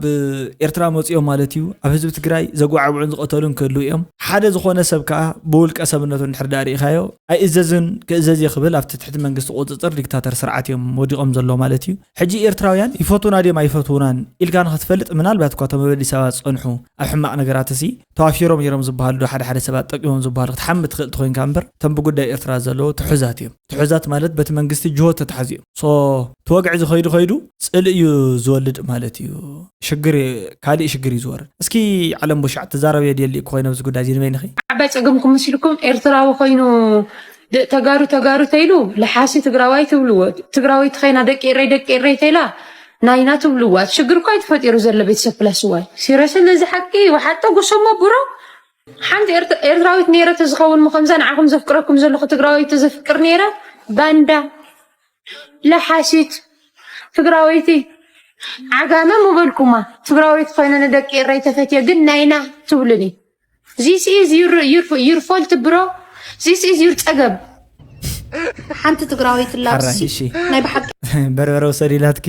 ኤርትራ መፂኦም ማለት እዩ ኣብ ህዝቢ ትግራይ ዘጓዕብዑን ዝቐተሉን ክህልዉ እዮም ሓደ ዝኾነ ሰብ ከዓ ብውልቀ ሰብነቱ እንድሕር ዳ ርኢኻዮ ኣይእዘዝን ክእዘዝ እየ ክብል ኣብቲ ትሕቲ መንግስቲ ቁፅፅር ዲክታተር ስርዓት እዮም ወዲቖም ዘለዉ ማለት እዩ ሕጂ ኤርትራውያን ይፈትዉና ድዮም ኣይፈትዉናን ኢልካ ንኽትፈልጥ ምናልባት እኳ እቶም ኣብ ኣዲስ ኣበባ ዝፀንሑ ኣብ ሕማቕ ነገራት እሲ ተዋፊሮም ነይሮም ዝበሃሉ ዶ ሓደ ሓደ ሰባት ጠቂሞም ዝበሃሉ ክትሓሚ ትኽእል ተኾይንካ እምበር እቶም ብጉዳይ ኤርትራ ዘለዉ ትሑዛት እዮም ትሑዛት ማለት በቲ መንግስቲ ጅሆ ተታሕዙ እዮም so እቲ ወግዒ እዚ ከይዱ ከይዱ ፅልእ እዩ ዝወልድ ማለት እዩ ሽግር ካሊእ ሽግር እዩ ዝወርድ እስኪ ዓለም ቦሻዕ ትዛረብዮ ድየ ሊእኩ ኮይነ ኣብዚ ጉዳይ እዚ ንበይንኺ ዓባይ ፀገምኩም መሲልኩም ኤርትራዊ ኮይኑ ተጋሩ ተጋሩ ተይሉ ለሓሲ ትግራዋይ ትብልዎ ትግራወይቲ ኸይና ደቂ ኤረይ ደቂ ኤረይ ተይላ ናይና ትብልዋ ሽግር እኳ ተፈጢሩ ዘሎ ቤተሰብ ፕላስ ዋይ ሲረስ ነዚ ሓቂ ወሓጦ ጉሰሞ ብሮ ሓንቲ ኤርትራዊት ነይረ ተዝኸውን ምኸምዛ ንዓኹም ዘፍቅረኩም ዘለኹ ትግራወይቲ ዘፍቅር ነይረ ባንዳ ለሓሲት ትግራወይቲ ዓጋመ ምበልኩማ ትግራወይቲ ኮይነ ንደቂ ኤረይ ተፈትየ ግን ናይና ትብሉኒ This is your your your fault bro. This is your ጸገም። ሓንቲ ትግራወይቲ ላብሲ ናይ ብሓቂ በርበረ ውሰድ ኢላትኪ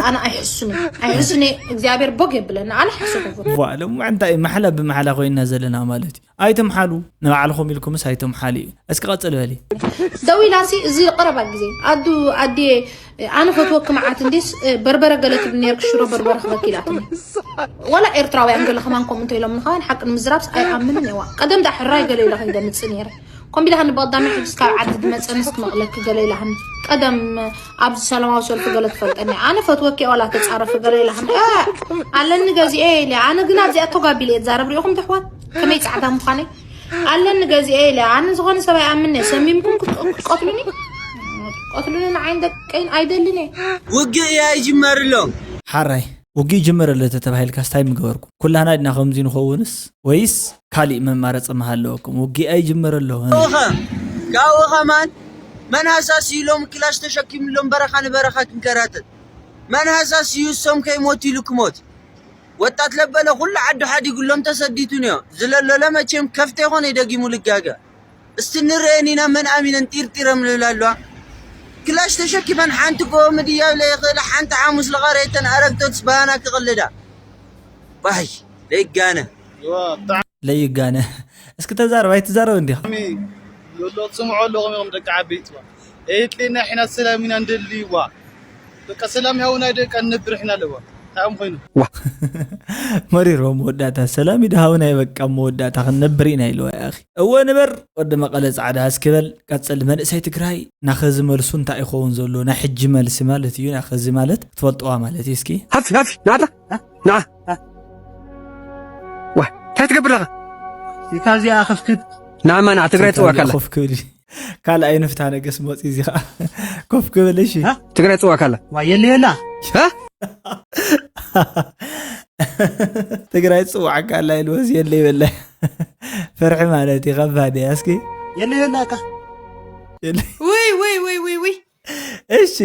ኣነ ኣይሕሱን ኣይሕሱን እግዚኣብሔር ቦግ የብለና ኣነ ሕሱን ዋ ሎም እንታይ ማሕላ ብማሕላ ኮይና ዘለና ማለት እዩ ኣይትምሓሉ ንባዕልኹም ኢልኩምስ ኣይትምሓሉ እዩ እስኪ ቀፅል በሊ ደው ኢላሲ እዚ ቀረባ ግዜ ኣዱ ኣዴ ኣነ ፈትወኪ መዓት እንዲስ በርበረ ገለ ትብል ነርኪ ሽሮ በርበረ ክበኪ ኢላትኒ ዋላ ኤርትራውያን ገለ ከማን ከምኡ እንተ ኢሎም ንኻን ሓቂ ንምዝራብስ ኣይኣምንን እዋ ቀደም ዳ ሕራይ ገለ ኢለ ከይደ ምጽእ ነይረ ኮምቢላ ሃኒ በቕዳሚ ሕጅስ ካብ ዓዲ ድመጸንስ ክመቕለኪ ገለ ኢለ ሃኒ ቀደም ኣብዚ ሰላማዊ ሰልፊ ገለ ትፈልጠኒ ኣነ ፈትወኪ ዋላ ተጻረፊ ገለ ኢለ ሃኒ ኣለኒ ገዚኤ ኢለ ኣነ ግን ኣብዚኣ ተጓቢለ እየ ትዛረብ ሪኢኹም ተሕዋት ከመይ ጻዕዳ ምዃነይ ኣለኒ ገዚኤ ኢለ ኣነ ዝኾነ ሰብ ኣይኣምነ ሰሚምኩም ክትቀትሉኒ ክትቀትሉኒ ንዓይን ደቀይን ኣይደልን እየ ውግእ እያ ይጅመር ኣሎ ሓራይ ውግእ ይጅመር ኣሎ ተተባሂልካስ ታይ ምገበርኩም ኩላህና ድና ከምዚ ንኸውንስ ወይስ ካሊእ መማረፂ ምሃለወኩም ውግእ ኣይጅመር ኣሎ ካብኡ ኸ ካብኡ ኸማን መን ሃሳስ እዩ ሎሚ ክላሽ ተሸኪምሎም በረኻ ንበረኻ ክንከራተት መን ሃሳስ እዩ እሶም ከይሞት ኢሉ ክሞት ወጣት ለበለ ኩሉ ዓዱ ሓዲጉሎም ተሰዲቱ ነዮ ዝለለለ መቸም ከፍተ ይኾነ ደጊሙ ልጋገ እስቲ ንርኤን ኢና መን ኣሚነን ጢርጢረም ልብላ ኣለዋ ክላሽ ተሸኪመን ሓንቲ ጎቦ ምድያብ ለይኽእላ ሓንቲ ሓሙስ ልቐረየተን ኣረግቶትስ በሃና ክቕልዳ ባይ ለይጋነ ለይጋነ እስኪ ተዛረብ ኣይትዛረብ እንዲኻ ሎ ትስምዖ ኣለኹም ኢኹም ደቂ ዓበይቲ ዋ ኤትሌና ሒና ሰላም ኢና እንደሊ ዋ በቃ ሰላም ይሃውና ደቂ ኣንነብር ሒና ኣለዋ ታም ኮይኑ መሪሮ መወዳእታ ሰላም ይድሃውና በቃ መወዳእታ ክንነብር ኢና ኢልዋ ያኺ እወ ንበር ወዲ መቐለ ጻዕዳ እስኪ በል ቀጽል መንእሰይ ትግራይ ናኸዚ መልሱ እንታይ ይኸውን ዘሎ ናይ ሕጂ መልሲ ማለት እዩ ናኸዚ ማለት ትፈልጥዋ ማለት እዩ እስኪ ሃፊ ሃፊ ናታ ና ዋ እንታይ ትገብር ኣለኻ ኢካ እዚኣ ከፍክት ናማ ና ትግራይ ትዋካላ ኮፍ ክብል ካልኣይ ንፍታ ነገስ መፂ እዚ ከዓ ኮፍ ክብል እሺ። ትግራይ ፅዋ ካላ ዋ የለ የላ ትግራይ ፅዋ ካላ ኢልወስ የለ ይበለ። ፍርሒ ማለት እዩ። ከባድ እያ እስኪ። የለ የላ እካ ውይ ውይ ውይ ውይ ውይ እሺ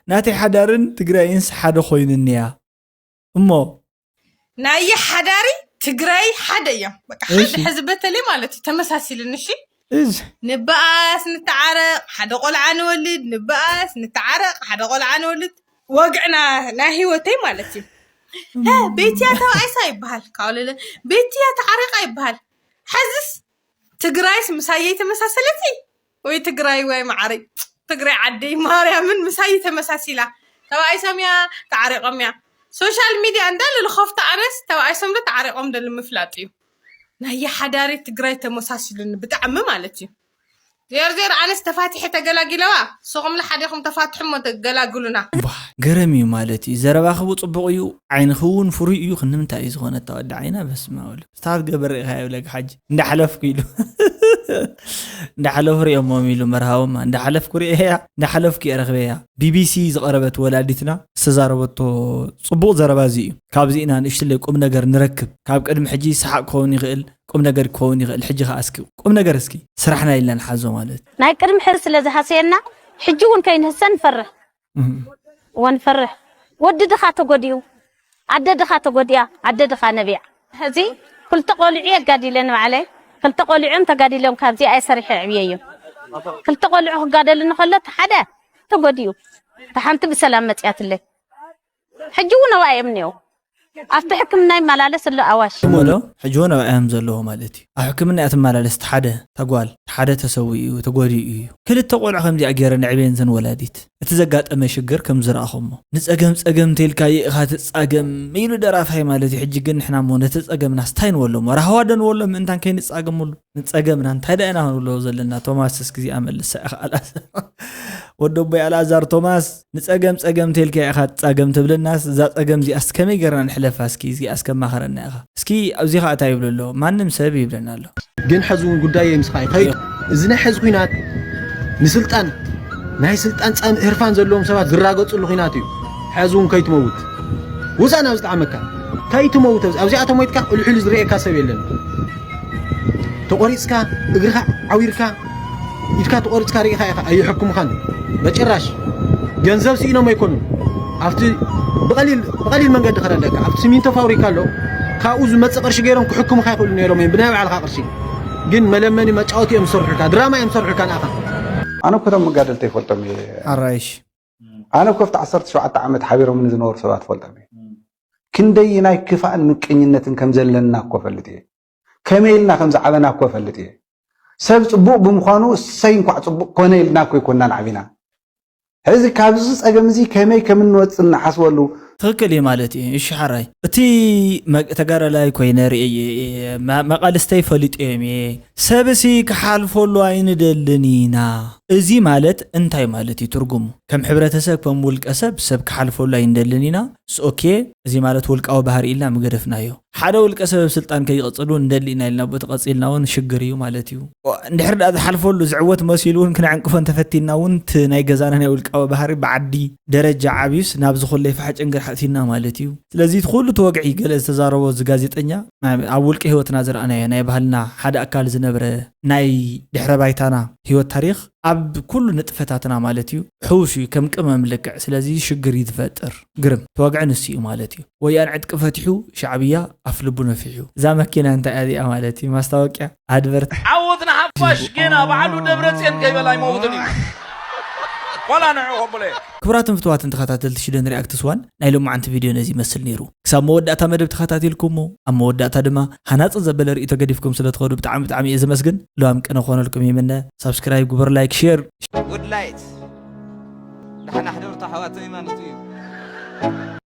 ናተይ ሓዳርን ትግራይንስ ሓደ ኮይኑኒ እያ እሞ ናየ ሓዳሪ ትግራይ ሓደ እዮም። በቃ ሓደ እሺ። ሕዚ በተለይ ማለት እዩ ተመሳሲልን። እሺ እዝ ንበኣስ ንተዓረቕ ሓደ ቆልዓ ንወልድ፣ ንበኣስ ንተዓረቕ ሓደ ቆልዓ ንወልድ። ወግዕና ናይ ህይወተይ ማለት እዩ። ሀ፣ ቤትያ ተባኢሳ ይበሃል ካውለለ ቤትያ ተዓረቃ ይበሃል። ሕዝስ ትግራይስ ምሳየይ ተመሳሰለቲ ወይ ትግራይ ወይ ማዓረይ ትግራይ ዓደይ ማርያምን ምሳይ ተመሳሲላ። ተባኢሶም እያ ተዓሪቆም እያ። ሶሻል ሚድያ እንዳለ ልኸፍቶ ኣነስ ተባኢሶም ዶ ተዓሪቆም ዶ ንምፍላጥ እዩ። ናይ ሓዳሪ ትግራይ ተመሳሲሉኒ ብጣዕሚ ማለት እዩ። ዜር ዜር ኣነስ ተፋቲሐ ተገላጊለዋ። ንስኹም ለሓዲኹም ተፋትሑ እሞ ተገላግሉና። ቧ፣ ገረም እዩ ማለት እዩ። ዘረባኺ እውን ፅቡቕ እዩ፣ ዓይንኺ እውን ፍሩይ እዩ። ክንምንታይ እዩ ዝኾነ እታ ወዲ ዓይና? በስመ ኣብ ወልድ። ስታት ገበር ኢኻ ይብለካ ሓጂ። እንዳሓለፍኩ ኢሉ እንዳሓለፉ ሪኦሞም ኢሉ መርሃቦማ። እንዳሓለፍኩ ሪኤያ፣ እንዳሓለፍኩ እየ ረኽበያ። ቢቢሲ ዝቐረበት ወላዲትና ዝተዛረበቶ ፅቡቕ ዘረባ እዚ እዩ። ካብዚ ኢና ንእሽትለይ ቁም ነገር ንረክብ። ካብ ቅድሚ ሕጂ ሰሓቕ ክኸውን ይኽእል፣ ቁም ነገር ክኸውን ይኽእል። ሕጂ ኸዓ እስኪ ቁም ነገር እስኪ ስራሕና ኢልና ንሓዞ ማለት እዩ። ናይ ቅድሚ ሕዚ ስለ ዝሃሰየና ሕጂ እውን ከይንህሰ ንፈርሕ። እወ ንፈርሕ። ወዲ ድኻ ተጎዲኡ፣ ኣደ ድኻ ተጎዲኣ፣ ኣደ ድኻ ነቢዓ። ሕዚ ክልተ ቆልዑ የጋዲለ ንባዕለይ። ክልተ ቆልዑ እዮም ተጋዲሎም ካብዚ ኣየ ሰሪሐ የዕብየዮም። ክልተ ቆልዑ ክጋደሉ ንኸሎ እቲ ሓደ ተጎዲኡ፣ እታ ሓንቲ ብሰላም መፅያትለይ። ሕጂ እውን ኣብኣ እዮም እኒአው። ኣብቲ ሕክምና ይመላለስ ኣሎ ኣዋሽ። እሞ ዶ ሕጂ እውን ኣብኣ እዮም ዘለዎ ማለት እዩ። ኣብ ሕክምና እያ ትመላለስ። እቲ ሓደ ተጓል፣ እቲ ሓደ ተሰዊኡ፣ ተጎዲኡ እዩ። ክልተ ቆልዑ ከምዚኣ ገይረ ንዕብየን ዘን ወላዲት። እቲ ዘጋጠመ ሽግር ከም ዝረኣኹሞ። ንጸገም ጸገም እንተኢልካዮ ኢኻ ትጻገም ኢሉ ደራፋይ ማለት እዩ። ሕጂ ግን ንሕና እሞ ነቲ ጸገምናስ እንታይ ንበሎ እሞ? ራህዋ ዶ ንበሎ ምእንታን ከይንጻገመሉ? ንጸገምና እንታይ ደኣ ኢና ክንብሎ ዘለና? ቶማስ እስኪ እዚኣ መልሳ ኢኻ ኣልኣዛር። ወዲ ኣቦይ ኣልኣዛር ቶማስ ንጸገም ጸገም እንተኢልካ ኢኻ ትጻገም ትብለናስ እዛ ጸገም እዚኣስ ከመይ ጌርና ንሕለፋ እስኪ እዚኣስ ከማኸረና ኢኻ። እስኪ ኣብዚ ኸኣ እንታይ ይብሉ ኣለዉ? ማንም ሰብ ይብለና ኣሎ። ግን ሕዚ እውን ጉዳይ ምስኻ ይኸይድ። እዚ ናይ ሕዚ ኩናት ንስልጣን ናይ ስልጣን ፃም ህርፋን ዘለዎም ሰባት ዝራገፅሉ ኩናት እዩ። ሕዚ እውን ከይትመውት ውፃእ ናብ ዝጠዓመካ ከይትመውት ኣብዚ- ኣብዚኣ ተሞይትካ ቁልሕሉ ዝርእየካ ሰብ የለን። ተቆሪፅካ እግርካ ዓዊርካ ኢድካ ተቆሪፅካ ርኢካ ኢካ ኣይሕክሙካን በጭራሽ። ገንዘብ ስኢኖም ኣይኮኑን። ኣብቲ ብቐሊል ብቐሊል መንገዲ ክረደካ ኣብቲ ሲሚንቶ ፋብሪካ ኣሎ ካብኡ ዝመፅእ ቅርሺ ገይሮም ክሕክሙካ ይኽእሉ ነይሮም እዮም ብናይ ባዕልካ ቅርሺ። ግን መለመኒ መጫወቲ እዮም ዝሰርሑልካ ድራማ እዮም ዝሰርሑልካ ንኣኻ። ኣነ እኮ እቶም መጋደልቲ ይፈልጦም እየ። ኣራይሽ ኣነ እኮ ኣብቲ ዓሰርተ ሸውዓተ ዓመት ሓቢሮምኒ ዝነበሩ ሰባት ፈልጦም እየ። ክንደይ ናይ ክፋእን ምቀኝነትን ከም ዘለና እኮ ፈልጥ እየ። ከመይ ኢልና ከም ዝዓበና እኮ ፈልጥ እየ። ሰብ ፅቡቕ ብምዃኑ እሰይ እንኳዕ ፅቡቕ ኮነ ኢልና እኮ ኣይኮንናን ዓቢና። ሕዚ ካብዚ ፀገም እዚ ከመይ ከም እንወፅእ እናሓስበሉ ትኽክል እዩ ማለት እዩ። እሺ ሓራይ እቲ መ- ተጋዳላይ ኮይነ ርእየ እየ፣ መ- መቓልስተይ ፈሊጠዮም እየ። ሰብሲ ክሓልፈሉ ኣይንደልን ኢና። እዚ ማለት እንታይ ማለት እዩ ትርጉሙ? ከም ሕብረተሰብ ከም ውልቀ ሰብ ሰብ ክሓልፈሉ ኣይንደልን ኢና። ኦኬ፣ እዚ ማለት ውልቃዊ ባህሪ ኢልና ምገደፍናዮ። ሓደ ውልቀ ሰብ ኣብ ስልጣን ከይቕፅል እውን ንደሊ ኢና ኢልና ብኡ ተቐፂልና እውን ሽግር እዩ ማለት እዩ። እንድሕር ደኣ ዝሓልፈሉ ዝዕወት መሲሉ እውን ክነዕንቅፎ እንተፈቲንና እውን እቲ ናይ ገዛና ናይ ውልቃዊ ባህሪ ብዓዲ ደረጃ ዓብዩስ ናብዚ ኩለይ ፋሕጭን ግርሓእቲና ማለት እዩ። ስለዚ እቲ ኩሉ እቲ ወግዒ ገለ ዝተዛረቦ እዚ ጋዜጠኛ ኣብ ውልቂ ህይወትና ዝረኣናዮ ናይ ባህልና ሓደ ኣካል ዝነብረ ናይ ድሕረ ባይታና ህይወት ታሪኽ ኣብ ኩሉ ንጥፈታትና ማለት እዩ ሕውስ እዩ ከም ቅመም ልክዕ ስለዚ ሽግር እዩ ዝፈጥር ግርም ተዋግዐ ንሱ እዩ ማለት እዩ ወያን ዕጥቂ ፈቲሑ ሻዕብያ ኣፍ ልቡ ነፊሑ እዛ መኪና እንታይ ኣዚኣ ማለት እዩ ማስታወቅያ ኣድቨርት ዓወት ንሓፋሽ ጌና ባዕሉ ደብረፅዮን ከይበላ ኣይመውትን እዩ ዋላ ንዑ ከብሎ ክቡራትን ፍትዋትን ተኸታተልቲ ሽደን ሪኣክትስ ዋን ናይ ሎማዓንቲ ቪድዮ ነዚ ይመስል ነይሩ ክሳብ መወዳእታ መደብ ተኸታቲልኩሞ ኣብ መወዳእታ ድማ ሃናፂ ዘበለ ርእቶ ገዲፍኩም ስለ ትኸዱ ብጣዕሚ ብጣዕሚ እየ ዘመስግን ለዋም ቅነ ክኾነልኩም ይምነ ሳብስክራይብ ግበር ላይክ ሼር Good light ደሓና ሕደሩ ተሓዋተይ ማለት እዩ